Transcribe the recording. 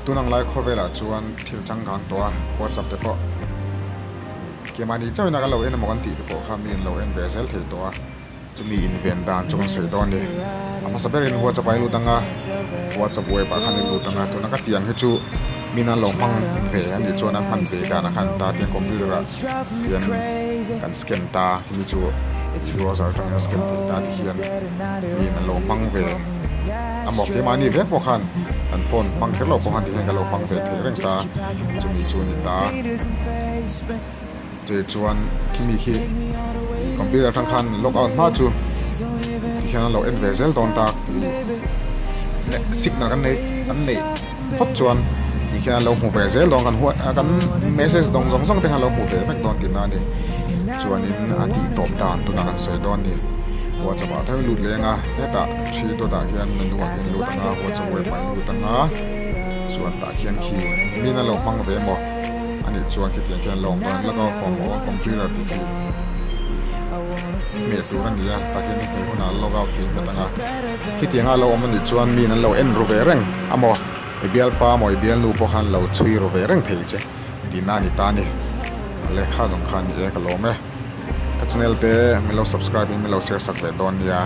Tun ang lai khawvelah chuan thil changkang tawh a, WhatsApp te pawh keimahni chauhin a kan lo en emaw kan tih te pawh kha mi an lo en ve zel thei tawh a, chumi inven dan chu kan sawi dawn a ni. A hmasa berin WhatsApp ah i lut ang a, WhatsApp web ah khan i lut ang a, tuna ka tih ang hi chu min an lo hmang ve a nih chuan an hman ve danah khan ta tiang computer ah hian kan scan ta khi chu browser atangin a scan theih ta ti hian mi an lo hmang ve a maw keimahni vek pawh khan kan phone hmang kher lo pawh khan ti hian kan lo hmang ve thei reng ta chumi chu a ni ta chei chuan khimi khi computer atang khan log out hma chu ti hian an lo en ve zel dawn ta signal kan nei an neih phawt chuan ti khian an lo hmu ve zel dawn kan huat kan message dawng zawng zawng te khan an lo hmu ve vek dawn tihna a ni chuanin a tih tawp dan tunah kan sawi dawn a ni whatsapp ah thar lut leng a hetah thi dawt ah hian menu ah hian lut ang a whatsapp web ah lut ang a chuan tah khian khi min an lo hmang ve maw anih chuan khitiang khian lo awm dawn lak a form aw computer tih khi hmeh tur a ni a tah khian hmeh hunah log out tih hmet ang a khitiang a lo awm anih chuan min an lo en ru ve reng a maw i bialpa maw i bialnu pawh khan lo chhui ru ve reng thei che tihna a ni ta a ni a lehkha zawng kha a ni e ka lawm e ka channel te min lo subscribe in min lo share sak ve dawn nia.